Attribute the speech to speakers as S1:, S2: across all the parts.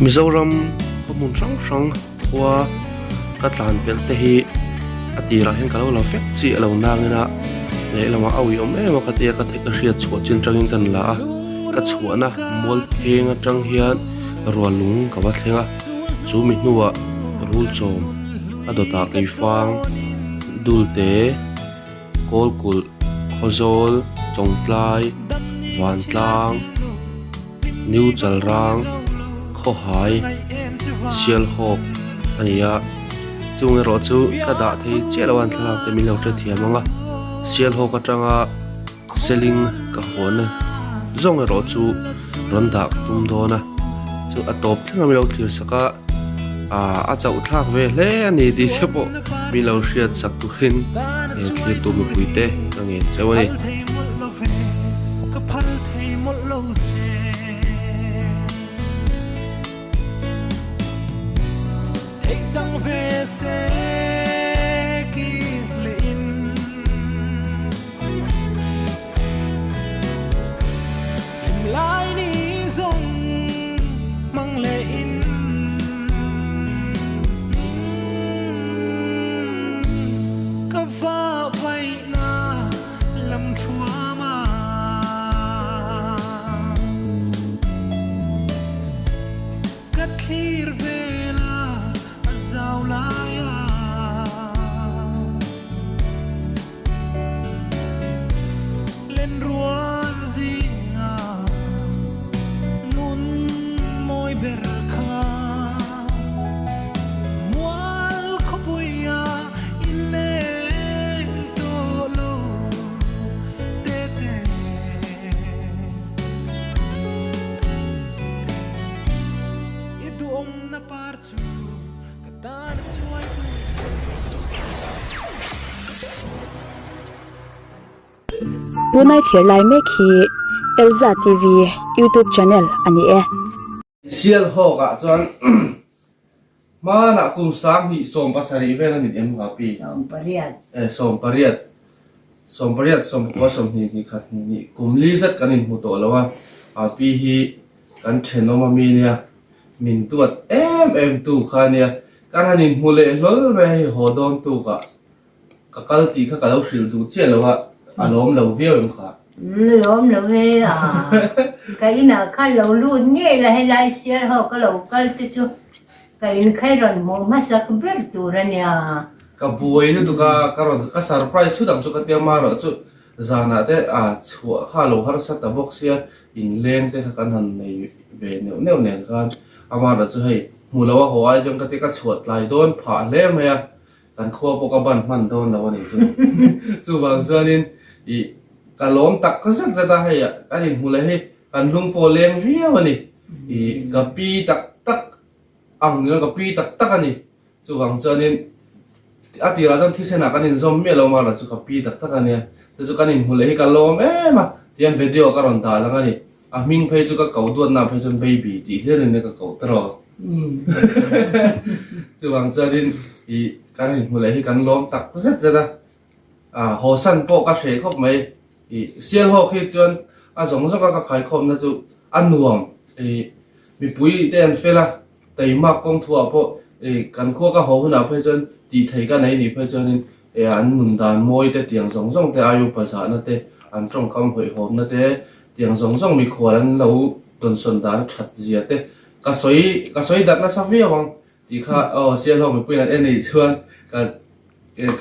S1: Mizoram khawhmun hrang hrang khua ka tlan pelh te hi a tirah hian ka lo la vek chiah a lo nangin a lehlamah a uiawm em a ka tia ka ka hriat chhuah chin tangin ka la a ka chhuahna mual pheng atang hian ruah lung ka va thleng a chu mi hnuah rul chawm a dawtah keifang dul te. Kawlkulh, Khawzawl, Chawngtlai, Vantlang, New Chalrang, Khawhai, Sialhawk a ni a. Chung erawh chu ka dah thei chiah lo a an thlalak te min lo hrethiam ang a. Sialhawk atanga Seling ka hawn zawng erawh chu rawn dah ka tum dawn a. Chu a tawp thleng a min lo thlir sak a. Aaa a chauh thlak ve hle a ni tih te pawh mi lo hriat sak turin he thlir tu mipui te ka ngen cheu a ni.
S2: Tunai thlir lai mek hi Elza TV YouTube channel a ni e.
S1: Sialhawk ah chuan hmanah kum 10 17 vel a ni em nga pi?
S3: 18.
S1: E 18 18 19 20 hnih khat hnih hnih kum li zet kan inhmu tawh lo a, a pi hi kan thenawm a mi nia min tuat em em tu kha nia kan han inhmu leh hlawl mai a hei haw dawn tukah Ka kal tih kha ka lo hrilh duh chiah lo a, a lawm lo viau em kha?
S3: Lawm lo e a, ka inah kha lo lut ngei la helai sial ho ka lo kal te chu ka in kha i rawn hmuh hmasak ber tur a nia.
S1: Ka buai lutuk a, ka rawn ka surprise thut ang chu ka tia marawh chu zanah te a chhuah kha a lo harsa ta bawk sia inleng te kha kan han nei ve neuh neuh nen khan amarawh chu hei hmu lo a haw ai chuan ka tia ka chhuah tlai dawn phah hle mai a. Kan khua pawh ka ban hman dawn lo a nih chu. Chuvang chuanin ih ka lawm tak zet zet a, hei kan inhmu leh hi kan lung pawh leng viau a ni. Ih ka pi tak tak ang ni lo, ka pi tak tak a ni. Chuvang chuanin a tirah chuan thisenah kan inzawm miah lo mahla chu ka pi tak tak a nia. Chu chu kan inhmu leh hi ka lawm em a, tihian video ka rawn dah lang a ni. A hming phei chu ka koh duatna phei chuan baby tih hlir in ka koh ta rawh. Chuvang chuanin ih kan inhmu leh hi kan lawm tak zet zet a, ah hawsan pawh ka hreh khawp mai. Ih Sialhawk hi chuan a zawng zawng a ka khaikhawmna chu a nuam ih mipui te an fel a, teimak kawng thuah pawh ih kan khua ka haw hunah phei chuan tih thei ka nei nih phei chuanin E an nun dan mawi te tiang zawng zawng te ai upa zahna te an tawngkam hawihhawmna te tiang zawng zawng mikhual an lo dawnsawn dan that zia te ka sawi ka sawi darh nasa viau ang tih kha aw Sialhawk mipuiin an en anih chuan ka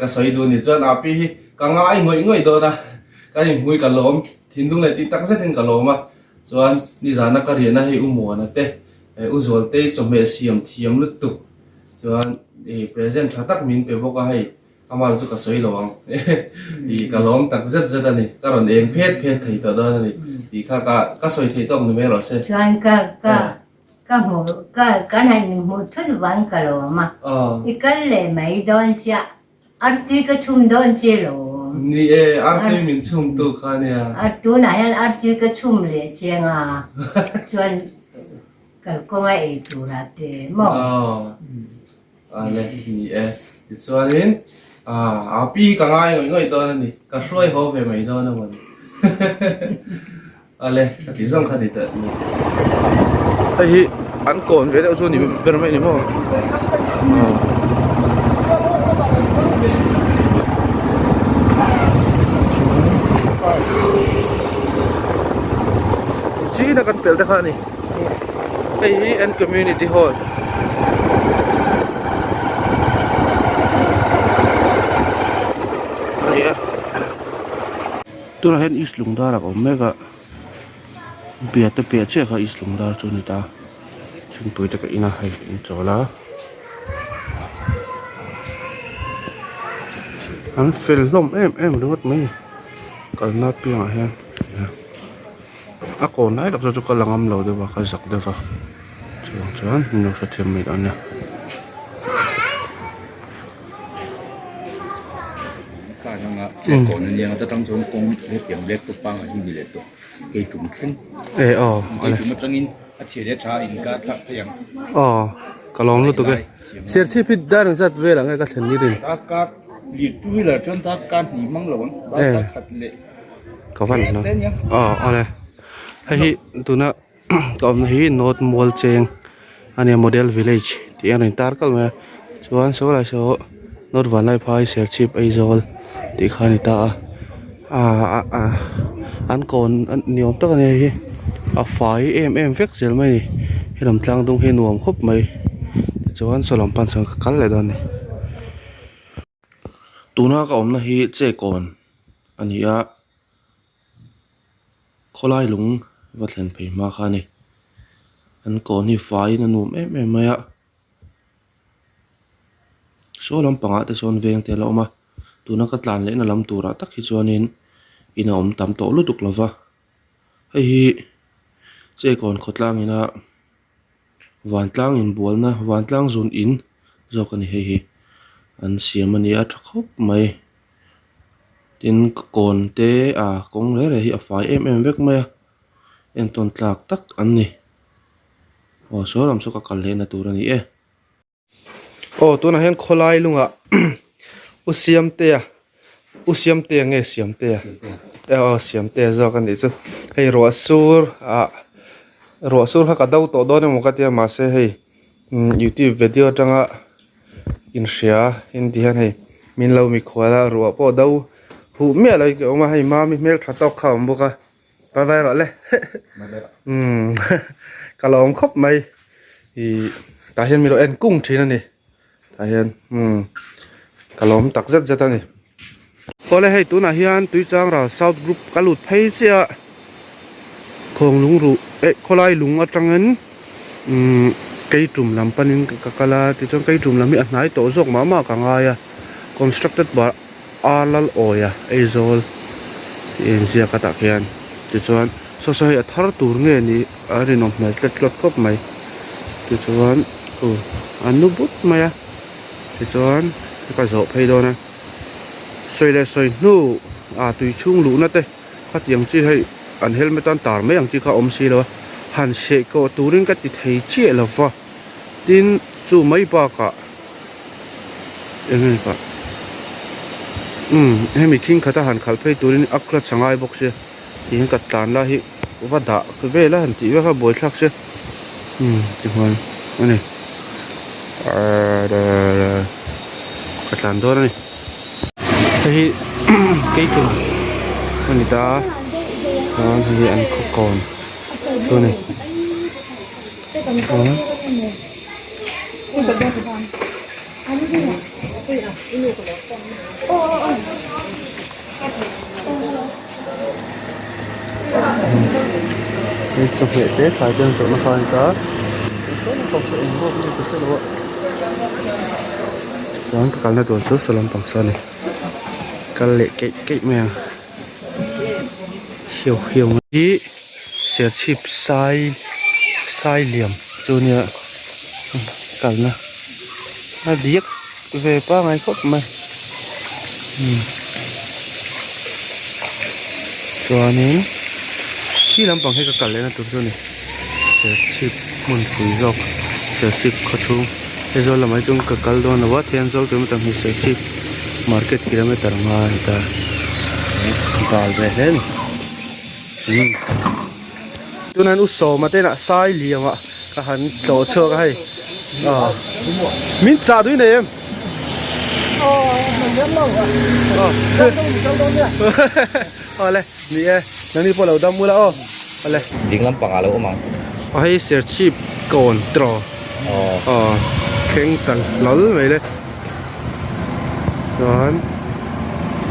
S1: ka sawi duh anih chuan api hi ka ngai ngawih ngawih dawn a ka inhmui ka lawm thinlung leh tih tak zetin ka lawm a chuan nizana ka riahna hei u Muana te u Zualtei chawhmeh siam thiam lutuk Chuan i present tha tak min pe bawk a hei amah chu ka sawi lo ang i ka lawm tak zet zet a ni ka rawn eng phet phet thei tawh dawn a ni tih kha ka ka sawi thei tawk ni mai rawh se.
S3: Chuan ka ka ka hmu ka kan han inhmuh thut vang ka lawm a i kal leh mai dawn chiah artui ka chhum dawn che lawm.
S1: Ni e artui min chhum tu kha nia.
S3: Tunah hian artui ka chhum leh chiang a chuan Kalkawnga ei tura te maw?
S1: Aw, ale ni e. Tichuanin a pi ka ngai ngawih ngawih dawn a ni. Ka hruai haw ve mai dawn a mawni. Ale, ka tih zawng kha ni tawh ni. Hei hi. an kawn ve deuh chu ni ber mai a ni maw aw. China kan pel te kha a ni hei hi an community hall. A ni a tunah hian east lungdar ah ka awm mek a. Piah te piah chiah kha east lungdar chu a ni ta thingpui te ka in a hei in chawl a an fel hlawm em em ringawt mai a ni kalna piangah hian a kawn lai tak chu ka la ngam lo deuh a ka zak deuh a chuvang chuan min lo hrethiam mai dawn nia. E aw aw ka lawm lutuk e serchhip hi dar engzat vel ang e ka thlen ni rin e ka van aw awle hei hi tuna ka awmna hi north mual cheng a nia model village tih a rawn tar kalh mai a chuan saw lai saw north vanlaiphai serchhip aizawl tih kha a ni ta a ah ah an kawn ni awm tak a ni hei hi a fai em em vek zel mai a ni helam tlang dung hi a nuam khawp mai tichuan saw lam pan chuan ka kal leh dawn a ni tuna ka awmna hi chekawn a ni a. Khawlai lung va thlen phei hma kha a ni. An kawn hi faiin a nuam em em mai a. Saw lampangah te sawn veng te a la awm a, tuna ka tlan lehna lam turah tak hi chuanin in a awm tam tawh lutuk lo va. Hei hi Chekawn khawtlang ina vantlang inbualna vantlang zun in zawk a ni hei hi. An siam a ni a tha khawp mai. Tin kawn te ah kawng reng reng hi a fai em em vek mai a entawn tlak tak an ni aw saw lam saw ka kal leh na tur a ni e. Aw tunah hian khawlai lungah u Siamtea u Siamtea nge Siamtea aw Siamtea zawk a nih chu hei ruah sur ah ruah sur kha ka do tawh dawn emaw ka tia mahse hei youtube video atanga. Inhria in ti hian hei min lo mikhual a ruah pawh do huh miah lo in ka awm a hei mami hmel tha tawk kha a awm bawk a bye bye rawh le umm ka lawm khawp mai ih tah hian min lo en kung thin a ni tah hian umm ka lawm tak zet zet a ni. Awle hei tunah hian Tuichangral South Group ka lut phei chiah a, Khawnglung ruh eh khawlai lung atangin umm Keitum lam panin ka kal a tichuan Keitum lam hi a hnai tawh zawk mah mah ka ngai a constructed by Arlal Awia Aizawl tih a inziak a tah khian tichuan saw saw hei a thar tur nge ni a rinawm hmel tlet tlawt khawp mai tichuan aw a nu but mai a tichuan ka zawh phei dawn a. Sawi leh sawi hnu ah tui chhung luhna te khatiang chi hei an helmet an tar mai ang chi kha a awm si lo a han seh kawh turin ka ti thei chiah lo va tin chu mai bakah eng nge kah umm hemi khing khata han khalh phei turin a clutch a ngai bawk sia tihian ka tlan lai hi va dah vel a han tih vek a buaithlak sia umm tichuan a ni ahh ka tlan dawn a ni hei hi keitum a ni ta a chuan hei hi an khaw kawn chu a ni Hei chawhmeh te thlai te an zawrhna kha a ni ta chuan ka kalna tur chu saw lampang saw a ni kal leh keih keih mai ang hiau hiau hi serchhip sai sai liam chu nia kalna a diak ve pangai khawp mai chuanin khi lampang hi ka kal lehna tur chu a ni serchhip hmunpui zawk serchhip khaw chhung Aizawl lamah hi chuan ka kal dawn lo a Thenzawl kilometer hnih serchhip market kilometer nga a ni ta bal ve hle a ni. Tunah hian u Sawma te inah Sailiamah. Ka han tlawh chhuak a hei aw min chah duih nei em awle ni e nangni pawh lo dam ula aw awle
S4: Ding lampang ah lo awm ang.
S1: Aw hei serchhip kawn tiraw aw thleng ta hlawl mai le chuan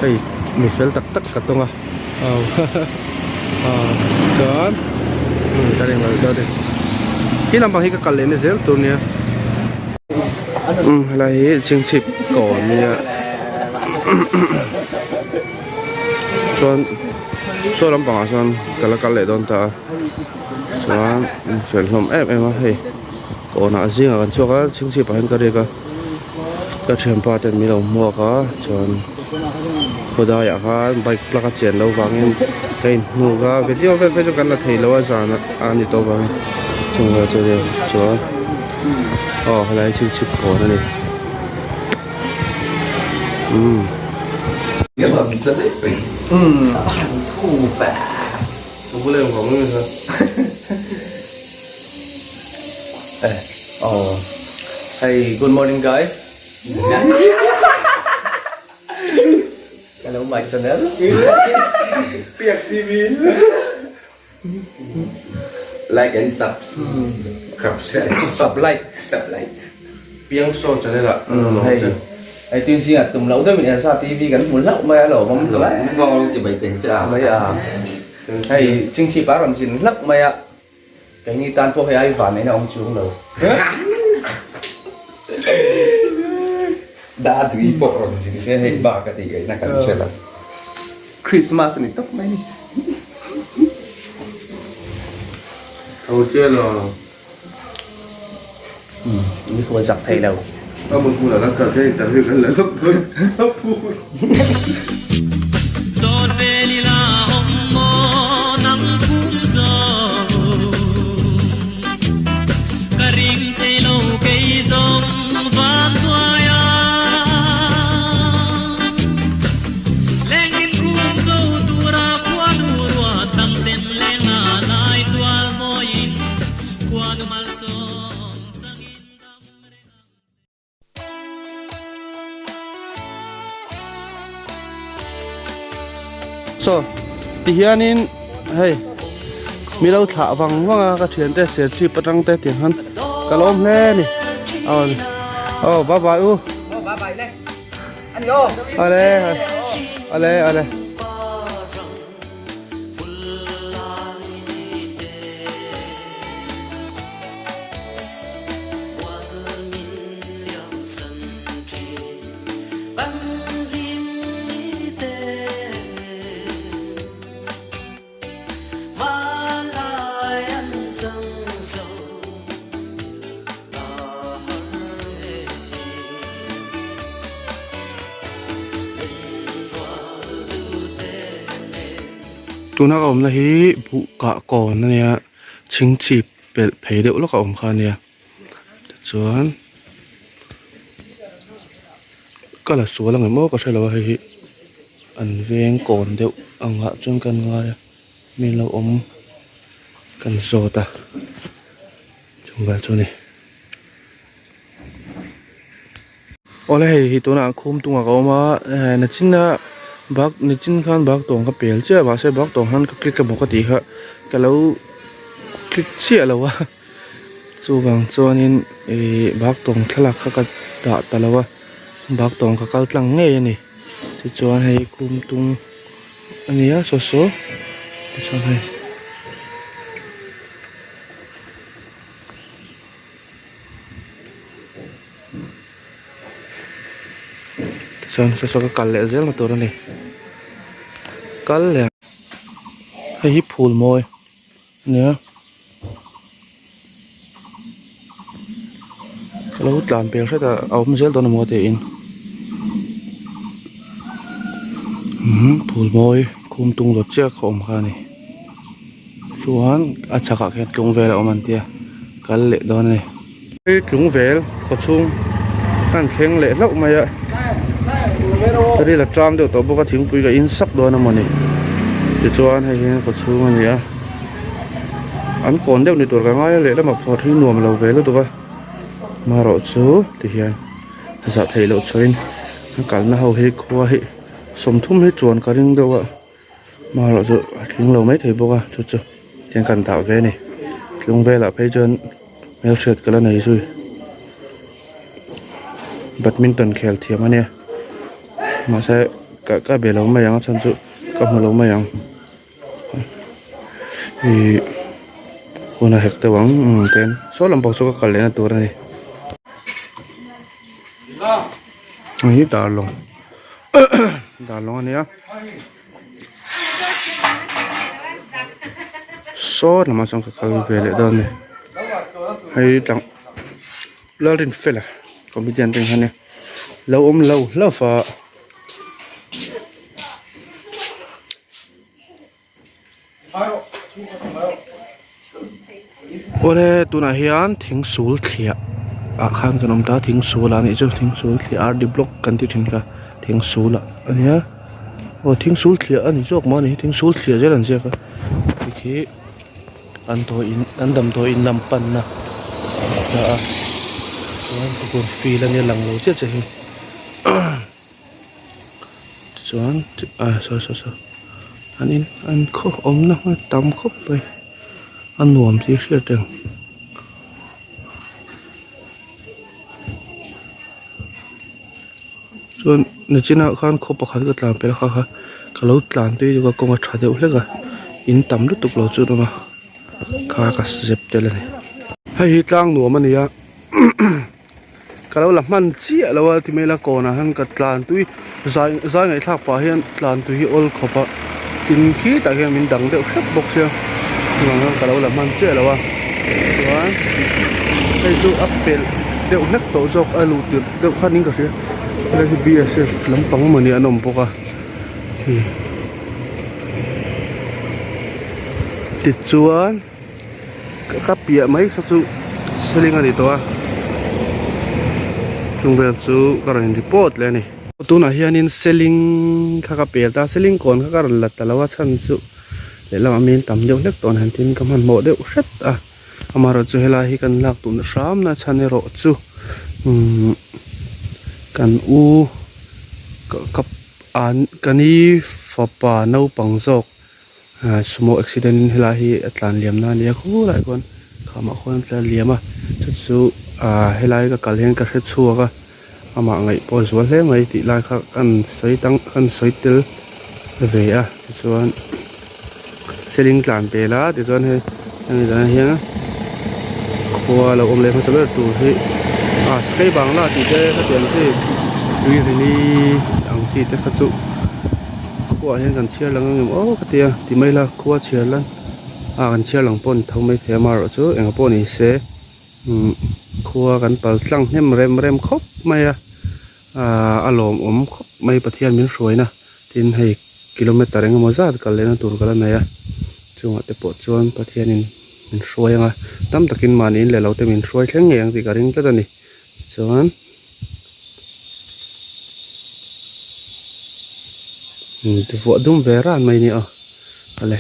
S1: hei mi fel tak tak ka tawng a aw aw chuan ka ring lo deuh a ni he lampang hi ka kal leh na zel tur nia umm helai hi chhingchhip kawn ania chuan saw lampang ah sawn ka la kal leh dawn ta a chuan fel hlawm em em a hei kawnah zingah kan chhuak a chhingchhip ah hian ka riak a. Ka thianpa ten min lo hmuak a chuan khawdai ah khan bike plug a chen loh vangin ka inhnuk a video vel phei chu kan la thei lo a zan a ni tawh vangin chung vel chu ania chuan aw helai hi chhip kawn a ni umm.
S5: Oh. Hey, good morning guys. Hello my channel.
S1: Piak TV.
S4: Like and subs. Sub like, sub like.
S1: Piang show channel ah.
S5: Hei, hei tuin zingah tum loh deuh in Elsa TV kan hmu hlauh mai a lo awm hlauh.
S4: Ngawng lo chi bai teng che a.
S5: Mai a. Hei, chingchip a rawn zin hlauh mai a. Keini tan pawh hei ai van in a awm chuang lo.
S4: Da tui pawh rawn zin se hei bak a tih ngaihna kan hre lo.
S5: Christmas a ni tawp mai ni.
S1: Tho che lo.
S5: Ni khaw zak thei lo.
S1: A mun hmunah kan kal thei interview kan la lawk dawn a phur. Saw ti hianin hei mi lo thlah vang vang a ka thiante serchhip atang te tiang hian ka lawm hle a ni aw aw bye bye u awle awle awle. Tuna ka awmna hi buh kah kawn a nia chhingchhip pelh phei deuh lawk a awm kha a nia tichuan ka la sual ang em aw ka hrelo a hei hi an veng kawn deuh ang ah chuan kan ngai a mi lo awm kan zawt a chung vel chu a ni. Awle hei hi tunah khum tungah ka awm a nachin a bak nachin khan bak tawng ka pel chiah a mahse bak tawng khan ka click emaw ka tih kha ka lo click chiah lo a chuvang chuanin ihh bak tawng thlalak kha ka dah ta lo a bak tawng ka kal tlang ngei a ni tichuan hei khum tung a ni a saw saw tichuan hei. Tichuan saw saw ka kal leh zel na tur a ni kal leh hei hi phul mawi a nia ka lo tlan pel hret a a awm zel dawn emaw tiin umm phul mawi khum tung dawt chiah ka awm kha a ni. Chuan a chhakah khian tlung vel a awm an tia kal leh dawn a ni. Hei tlung vel khaw chhung a han thleng leh hlauh mai a ril a tang deuh tawh bawk a thingpui ka in sak dawn a mawni tichuan hei hi khaw chhung a ni a. An kawn deuh ni tur ka ngai a lehlamah phawt hi nuam lo ve lutuk a marawh chu tihian zah theih loh chhuahin a kalna ho hi khua hi sawmthum hi chuan ka ring deuh a marawh chu a tling lo maithei bawk a chu chu tiang kan dah ve a ni tlung velah phei chuan hmelhriat ka la nei zui badminton khel thiam a nia mahse ka ka be lo mai ang a chhan chu ka hmu lo mai ang. Ihh hun a hek deuh ang umm ten saw lam pang saw ka kal lehna tur a ni hei hi darlawng darlawng a nia saw lamah chuan ka kal ve leh dawn a ni hei tlang Lalrinfela comedian te ang hian lo awm lo hlauh va. Awle tunah hian thing sul thliah ah khan kan awm ta thing sul ah nih chu thing sul thliah r d block kan tih thin kha thing sul ah a nia aw thing sul thliah a ni zawk maw a ni thing sul thliah zel an ziak a tikhi an dawi in an damdawi in lam panna a a chuan tukverh fil a nia lang lo chiah chiah hi. Tichuan ah saw saw saw an in an khaw awmna hma tam khawp mai a nuam tih hriat reng. Chuan nichinah khan khaw pakhat ka tlan pel kha kha ka lo tlan tui deuh a kawng a tha deuh hlek a in tam lutuk lo chu an awm a kha ka zep tel a ni. Hei hi tlang nuam a ni a. Ka lo la hman chiah lo a ti mai ila kawnah hian ka tlan tui zai zai ngaihthlak pah hian tlan tui hi awl khawp a tin khi tah hian min dang deuh hrep bawk sia chuvang chuan ka lo la hman chiah lo a chuan hei chu a pelh deuh hlek tawh zawk a luh tirh deuh khan in ka hria helai hi bsf lampang mawni an awm bawk a khi tichuan. Ka piah mai saw chu seling a ni tawh a chung vel chu ka rawn in report leh a ni. Tunah hianin seling kha ka pel ta a seling kawn kha ka rawn la ta lo a chhan chu lehlamah miin tam deuh hlek tawh a han tin ka hmanhmawh deuh hret a amaherawhchu chu helai hi kan lak duhna hramna chhan erawh chu umm kan u ka ka ni fapa naupang zawk. Sumo accident in helai hi a tlan liam na ania khulai khuan khamah khuan a tlan liam a chu chu ah helai ka kal hian ka hre chhuak a amah ngaih pawh a zual hle mai tih lai kha kan sawi tang kan sawi tel ve a tichuan seling tlan pel a tichuan hei hemi danah hian khua lo awm leh hmasa ber tur hi ah sakei bangla tih te khatiang chi tui rini ang chi te kha chu. Khuaah hian kan chhiar lang ang em aw ka tia ti mai ila khua chhiar lan a kan chhiar lang pawh a ni tho mai thei a amaherawh chu eng pawh ni se umm khua kan pal tlang hnem rem rem khawp mai a ahh a lawmawm khawp mai Pathian min hruaina tin hei kilometer eng emaw zat kal lehna tur ka la nei a chungah te pawh chuan Pathianin min hruai ang a tam takin mahni in leh lo te min hruai thleng ngei ang tih ka ring tlat a ni chuan. Vuah dum ve ran mai a ni a ale.